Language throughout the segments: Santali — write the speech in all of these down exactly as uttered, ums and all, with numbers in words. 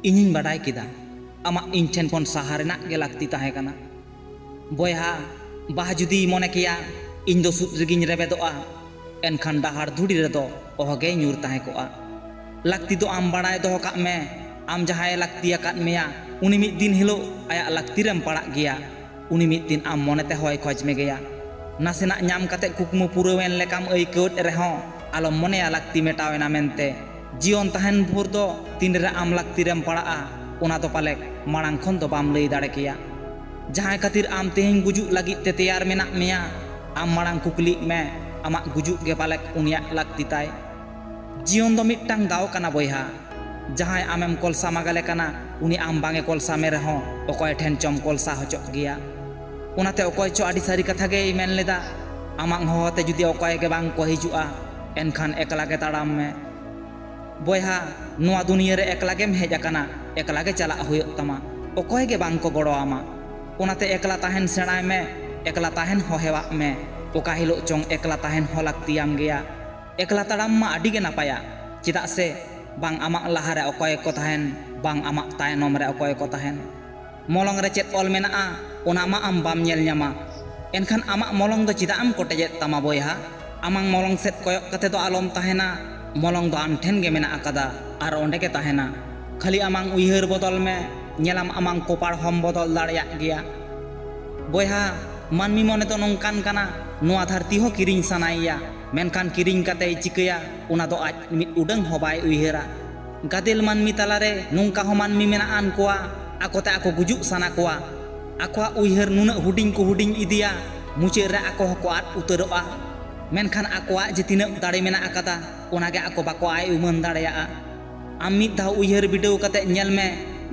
ᱤᱧᱤᱧ ᱵᱟᱰᱟᱭ ᱠᱮᱫᱟ, ᱟᱢᱟᱜ ᱤᱧ ᱴᱷᱮᱱ ᱠᱷᱚᱱ ᱥᱟᱦᱟ ᱨᱮᱱᱟᱜ ᱜᱮ ᱞᱟᱹᱠᱛᱤ ᱛᱟᱦᱮᱸ ᱠᱟᱱᱟ᱾ ᱵᱚᱭᱦᱟ, ᱵᱟᱦᱟ ᱡᱩᱫᱤᱭ ᱢᱚᱱᱮ ᱠᱮᱭᱟ ᱤᱧ ᱫᱚ ᱥᱩᱫ ᱨᱮᱜᱤᱧ ᱨᱮᱵᱮᱫᱚᱜᱼᱟ, ᱮᱱᱠᱷᱟᱱ ᱰᱟᱦᱟᱨ ᱫᱷᱩᱲᱤ ᱨᱮᱫᱚ ᱚᱦᱚᱜᱮᱭ ᱧᱩᱨ ᱛᱟᱦᱮᱸ ᱠᱚᱜᱼᱟ᱾ ᱞᱟᱹᱠᱛᱤ ᱫᱚ ᱟᱢ ᱵᱟᱲᱟᱭ ᱫᱚᱦᱚ ᱠᱟᱜ ᱢᱮ, ᱟᱢ ᱡᱟᱦᱟᱸᱭᱮ ᱞᱟᱹᱠᱛᱤ ᱟᱠᱟᱫ ᱢᱮᱭᱟ, ᱩᱱᱤ ᱢᱤᱫ ᱫᱤᱱ ᱦᱤᱞᱳᱜ ᱟᱭᱟᱜ ᱞᱟᱹᱠᱛᱤ ᱨᱮᱢ ᱯᱟᱲᱟᱜ ᱜᱮᱭᱟ᱾ ᱩᱱᱤ ᱢᱤᱫ ᱫᱤᱱ ᱟᱢ ᱢᱚᱱᱮᱛᱮ ᱦᱚᱭ ᱠᱷᱚᱡᱽ ᱢᱮᱜᱮᱭᱟ᱾ ᱱᱟᱥᱮᱱᱟᱜ ᱧᱟᱢ ᱠᱟᱛᱮ ᱠᱩᱠᱢᱩ ᱯᱩᱨᱟᱹᱣᱮᱱ ᱞᱮᱠᱟᱢ ᱟᱹᱭᱠᱟᱹᱣᱮᱫ ᱨᱮᱦᱚᱸ, ᱟᱞᱚᱢ ᱢᱚᱱᱮᱭᱟ ᱞᱟᱹᱠᱛᱤ ᱢᱮᱴᱟᱣ ᱮᱱᱟ ᱢᱮᱱᱛᱮ᱾ ᱡᱤᱭᱚᱱ ᱛᱟᱦᱮᱱ ᱵᱷᱳᱨ ᱫᱚ ᱛᱤᱱᱨᱮ ᱟᱢ ᱞᱟᱹᱠᱛᱤ ᱨᱮᱢ ᱯᱟᱲᱟᱜᱼᱟ, ᱚᱱᱟ ᱫᱚ ᱯᱟᱞᱮ ᱢᱟᱲᱟᱝ ᱠᱷᱚᱱ ᱫᱚ ᱵᱟᱢ ᱞᱟᱹᱭ ᱫᱟᱲᱮ ᱠᱮᱭᱟ᱾ ᱡᱟᱦᱟᱸᱭ ᱠᱷᱟᱹᱛᱤᱨ ᱟᱢ ᱛᱮᱦᱮᱧ ᱜᱩᱡᱩᱜ ᱞᱟᱹᱜᱤᱫ ᱛᱮ ᱛᱮᱭᱟᱨ ᱢᱮᱱᱟᱜ ᱢᱮᱭᱟ, ᱟᱢ ᱢᱟᱲᱟᱝ ᱠᱩᱠᱞᱤᱜ ᱢᱮ, ᱟᱢᱟᱜ ᱜᱩᱡᱩᱜ ᱜᱮ ᱯᱟᱞᱮ ᱩᱱᱤᱭᱟᱜ ᱞᱟᱹᱠᱛᱤ ᱛᱟᱭ᱾ ᱡᱤᱭᱚᱱ ᱫᱚ ᱢᱤᱫᱴᱟᱝ ᱫᱟᱣ ᱠᱟᱱᱟ ᱵᱚᱭᱦᱟ᱾ ᱡᱟᱦᱟᱸᱭ ᱟᱢᱮᱢ ᱠᱚᱞᱥᱟ ᱢᱟᱜᱟᱞᱮ ᱠᱟᱱᱟ, ᱩᱱᱤ ᱟᱢ ᱵᱟᱝ ᱮ ᱠᱚᱞᱥᱟ ᱢᱮ ᱨᱮᱦᱚᱸ ᱚᱠᱚᱭ ᱴᱷᱮᱱ ᱪᱚᱢ ᱠᱚᱞᱥᱟ ᱦᱚᱪᱚᱜ ᱜᱮᱭᱟ᱾ ᱚᱱᱟᱛᱮ ᱚᱠᱚᱭ ᱪᱚ ᱟᱹᱰᱤ ᱥᱟᱹᱨᱤ ᱠᱟᱛᱷᱟ ᱜᱮᱭ ᱢᱮᱱ ᱞᱮᱫᱟ, ᱟᱢᱟᱜ ᱦᱚᱦᱚᱛᱮ ᱡᱩᱫᱤ ᱚᱠᱚᱭ ᱜᱮ ᱵᱟᱝ ᱠᱚ ᱦᱤᱡᱩᱜᱼᱟ, ᱮᱱᱠᱷᱟᱱ ᱮᱠᱞᱟ ᱜᱮ ᱛᱟᱲᱟᱢ ᱢᱮ᱾ ᱵᱚᱭᱦᱟ, ᱱᱚᱣᱟ ᱫᱩᱱᱤᱭᱟᱹ ᱨᱮ ᱮᱠᱞᱟ ᱜᱮᱢ ᱦᱮᱡ ᱟᱠᱟᱱᱟ, ᱮᱠᱞᱟ ᱜᱮ ᱪᱟᱞᱟᱜ ᱦᱩᱭᱩᱜ ᱛᱟᱢᱟ᱾ ᱚᱠᱚᱭ ᱜᱮ ᱵᱟᱝ ᱠᱚ ᱜᱚᱲᱚ ᱟᱢᱟ᱾ ᱚᱱᱟᱛᱮ ᱮᱠᱞᱟ ᱛᱟᱦᱮᱱ ᱥᱮᱬᱟᱭ ᱢᱮ, ᱮᱠᱞᱟ ᱛᱟᱦᱮᱱ ᱦᱚᱸ ᱦᱮᱣᱟᱜ ᱢᱮ᱾ ᱚᱠᱟ ᱦᱤᱞᱳᱜ ᱪᱚᱝ ᱮᱠᱞᱟ ᱛᱟᱦᱮᱱ ᱦᱚᱸ ᱞᱟᱹᱠᱛᱤᱭᱟᱢ ᱜᱮᱭᱟ᱾ ᱮᱠᱞᱟ ᱛᱟᱲᱟᱢ ᱢᱟ ᱟᱹᱰᱤ ᱜᱮ ᱱᱟᱯᱟᱭᱟ, ᱪᱮᱫᱟᱜ ᱥᱮ ᱵᱟᱝ ᱟᱢᱟᱜ ᱞᱟᱦᱟ ᱨᱮ ᱚᱠᱚᱭ ᱠᱚ ᱛᱟᱦᱮᱱ, ᱵᱟᱝ ᱟᱢᱟᱜ ᱛᱟᱭᱱᱚᱢ ᱨᱮ ᱚᱠᱚᱭ ᱠᱚ ᱛᱟᱦᱮᱱ᱾ ᱢᱚᱞᱚᱝ ᱨᱮ ᱪᱮᱫ ᱚᱞ ᱢᱮᱱᱟᱜᱼᱟ, ᱚᱱᱟ ᱢᱟ ᱟᱢ ᱵᱟᱢ ᱧᱮᱞ ᱧᱟᱢᱟ᱾ ᱮᱱᱠᱷᱟᱱ ᱟᱢᱟᱜ ᱢᱚᱞᱚᱝ ᱫᱚ ᱪᱮᱫᱟᱜ ᱮᱢ ᱠᱚᱴᱮᱡᱮᱫ ᱛᱟᱢᱟ ᱵᱚᱭᱦᱟ? ᱟᱢᱟᱝ ᱢᱚᱞᱚᱝ ᱥᱮᱫ ᱠᱚᱭᱚᱜ ᱠᱟᱛᱮ ᱫᱚ ᱟᱞᱚᱢ ᱛᱟᱦᱮᱱᱟ᱾ ᱢᱚᱞᱚᱝ ᱫᱚ ᱟᱢ ᱴᱷᱮᱱ ᱜᱮ ᱢᱮᱱᱟᱜ ᱟᱠᱟᱫᱟ ᱟᱨ ᱚᱸᱰᱮ ᱜᱮ ᱛᱟᱦᱮᱱᱟ᱾ ᱠᱷᱟᱹᱞᱤ ᱟᱢᱟᱝ ᱩᱭᱦᱟᱹᱨ ᱵᱚᱫᱚᱞ ᱢᱮ, ᱧᱮᱞᱟᱢ ᱟᱢᱟᱝ ᱠᱚᱯᱟᱲ ᱦᱚᱸᱢ ᱵᱚᱫᱚᱞ ᱫᱟᱲᱮᱭᱟᱜ ᱜᱮᱭᱟ᱾ ᱵᱚᱭᱦᱟ, ᱢᱟᱹᱱᱢᱤ ᱢᱚᱱᱮ ᱫᱚ ᱱᱚᱝᱠᱟᱱ ᱠᱟᱱᱟ, ᱱᱚᱣᱟ ᱫᱷᱟᱹᱨᱛᱤ ᱦᱚᱸ ᱠᱤᱨᱤᱧ ᱥᱟᱱᱟᱭᱮᱭᱟ, ᱢᱮᱱᱠᱷᱟᱱ ᱠᱤᱨᱤᱧ ᱠᱟᱛᱮᱭ ᱪᱤᱠᱟᱹᱭᱟ, ᱚᱱᱟ ᱫᱚ ᱟᱡ ᱢᱤᱫ ᱩᱰᱟᱹᱝ ᱦᱚᱸ ᱵᱟᱭ ᱩᱭᱦᱟᱹᱨᱟ᱾ ᱜᱟᱫᱮᱞ ᱢᱟᱹᱱᱢᱤ ᱛᱟᱞᱟᱨᱮ ᱱᱚᱝᱠᱟ ᱦᱚᱸ ᱢᱟᱹᱱᱢᱤ ᱢᱮᱱᱟᱜ ᱟᱱ ᱠᱚᱣᱟ, ᱟᱠᱚᱛᱮ ᱟᱠᱚ ᱜᱩᱡᱩᱜ ᱥᱟᱱᱟ ᱠᱚᱣᱟ᱾ ᱟᱠᱚᱣᱟᱜ ᱩᱭᱦᱟᱹᱨ ᱱᱩᱱᱟᱹᱜ ᱦᱩᱰᱤᱧ ᱠᱚ ᱦᱩᱰᱤᱧ ᱤᱫᱤᱭᱟ, ᱢᱩᱪᱟᱹᱫ ᱨᱮ ᱟᱠᱚ ᱦᱚᱸᱠᱚ ᱟᱫ ᱩᱛᱟᱹᱨᱚᱜᱼᱟ᱾ ᱢᱮᱱᱠᱷᱟᱱ ᱟᱠᱚᱣᱟᱜ ᱡᱮ ᱛᱤᱱᱟᱹᱜ ᱫᱟᱲᱮ ᱢᱮᱱᱟᱜ ᱟᱠᱟᱫᱟ, ᱚᱱᱟᱜᱮ ᱟᱠᱚ ᱵᱟᱠᱚ ᱟᱭ ᱩᱢᱟᱹᱱ ᱫᱟᱲᱮᱭᱟᱜᱼᱟ᱾ ᱟᱢ ᱢᱤᱫ ᱫᱷᱟᱣ ᱩᱭᱦᱟᱹᱨ ᱵᱤᱰᱟᱹᱣ ᱠᱟᱛᱮ ᱧᱮᱞ ᱢᱮ,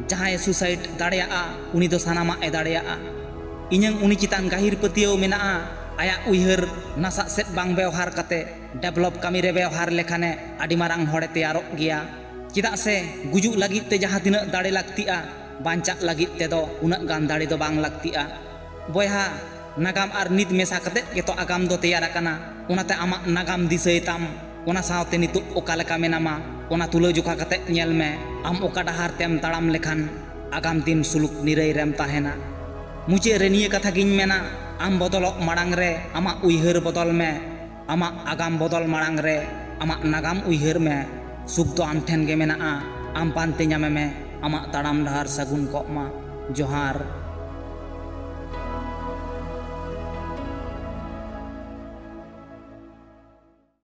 ᱡᱟᱦᱟᱸᱭ ᱥᱩᱥᱟᱭᱤᱰ ᱫᱟᱲᱮᱭᱟᱜᱼᱟ, ᱩᱱᱤ ᱫᱚ ᱥᱟᱱᱟᱢᱟᱜ ᱮ ᱫᱟᱲᱮᱭᱟᱜᱼᱟ᱾ ᱤᱧᱟᱹᱝ ᱩᱱᱤ ᱪᱮᱛᱟᱱ ᱜᱟᱹᱦᱤᱨ ᱯᱟᱹᱛᱭᱟᱹᱣ ᱢᱮᱱᱟᱜᱼᱟ᱾ ᱟᱭᱟᱜ ᱩᱭᱦᱟᱹᱨ ᱱᱟᱥᱟᱜ ᱥᱮᱫ ᱵᱟᱝ ᱵᱮᱣᱦᱟᱨ ᱠᱟᱛᱮ ᱰᱮᱵᱷᱞᱚᱯ ᱠᱟᱹᱢᱤ ᱨᱮ ᱵᱮᱣᱦᱟᱨ ᱞᱮᱠᱷᱟᱱᱮ ᱟᱹᱰᱤ ᱢᱟᱨᱟᱝ ᱦᱚᱲᱮ ᱛᱮᱭᱟᱨᱚᱜ ᱜᱮᱭᱟ᱾ ᱪᱮᱫᱟᱜ ᱥᱮ ᱜᱩᱡᱩᱜ ᱞᱟᱹᱜᱤᱫ ᱛᱮ ᱡᱟᱦᱟᱸ ᱛᱤᱱᱟᱹᱜ ᱫᱟᱲᱮ ᱞᱟᱹᱠᱛᱤᱜᱼᱟ, ᱵᱟᱧᱪᱟᱜ ᱞᱟᱹᱜᱤᱫ ᱛᱮᱫᱚ ᱩᱱᱟᱹᱜ ᱜᱟᱱ ᱫᱟᱲᱮ ᱫᱚ ᱵᱟᱝ ᱞᱟᱹᱠᱛᱤᱜᱼᱟ᱾ ᱵᱚᱭᱦᱟ, ᱱᱟᱜᱟᱢ ᱟᱨ ᱱᱤᱛ ᱢᱮᱥᱟ ᱠᱟᱛᱮ ᱜᱮᱛᱚ ᱟᱜᱟᱢ ᱫᱚ ᱛᱮᱭᱟᱨ ᱟᱠᱟᱱᱟ᱾ ᱚᱱᱟᱛᱮ ᱟᱢᱟᱜ ᱱᱟᱜᱟᱢ ᱫᱤᱥᱟᱹᱭ ᱛᱟᱢ, ᱚᱱᱟ ᱥᱟᱶᱛᱮ ᱱᱤᱛᱚᱜ ᱚᱠᱟ ᱞᱮᱠᱟ ᱢᱮᱱᱟᱢᱟ, ᱚᱱᱟ ᱛᱩᱞᱟᱹᱡᱚᱠᱷᱟ ᱠᱟᱛᱮ ᱧᱮᱞ ᱢᱮ, ᱟᱢ ᱚᱠᱟ ᱰᱟᱦᱟᱨ ᱛᱮᱢ ᱛᱟᱲᱟᱢ ᱞᱮᱠᱷᱟᱱ ᱟᱜᱟᱢ ᱫᱤᱱ ᱥᱩᱞᱩᱠ ᱱᱤᱨᱟᱹᱭ ᱨᱮᱢ ᱛᱟᱦᱮᱱᱟ᱾ ᱢᱩᱪᱟᱹᱫ ᱨᱮ ᱱᱤᱭᱟᱹ ᱠᱟᱛᱷᱟ ᱜᱤᱧ ᱢᱮᱱᱟ, ᱟᱢ ᱵᱚᱫᱚᱞᱚᱜ ᱢᱟᱲᱟᱝ ᱨᱮ ᱟᱢᱟᱜ ᱩᱭᱦᱟᱹᱨ ᱵᱚᱫᱚᱞ ᱢᱮ, ᱟᱢᱟᱜ ᱟᱜᱟᱢ ᱵᱚᱫᱚᱞ ᱢᱟᱲᱟᱝ ᱨᱮ ᱟᱢᱟᱜ ᱱᱟᱜᱟᱢ ᱩᱭᱦᱟᱹᱨ ᱢᱮ᱾ ᱥᱩᱠ ᱫᱚ ᱟᱢ ᱴᱷᱮᱱ ᱜᱮ ᱢᱮᱱᱟᱜᱼᱟ, ᱟᱢ ᱯᱟᱱᱛᱮ ᱧᱟᱢᱮ ᱢᱮ᱾ ᱟᱢᱟᱜ ᱛᱟᱲᱟᱢ ᱰᱟᱦᱟᱨ ᱥᱟᱹᱜᱩᱱ ᱠᱚᱜ ᱢᱟ᱾ ᱡᱚᱦᱟᱨ᱾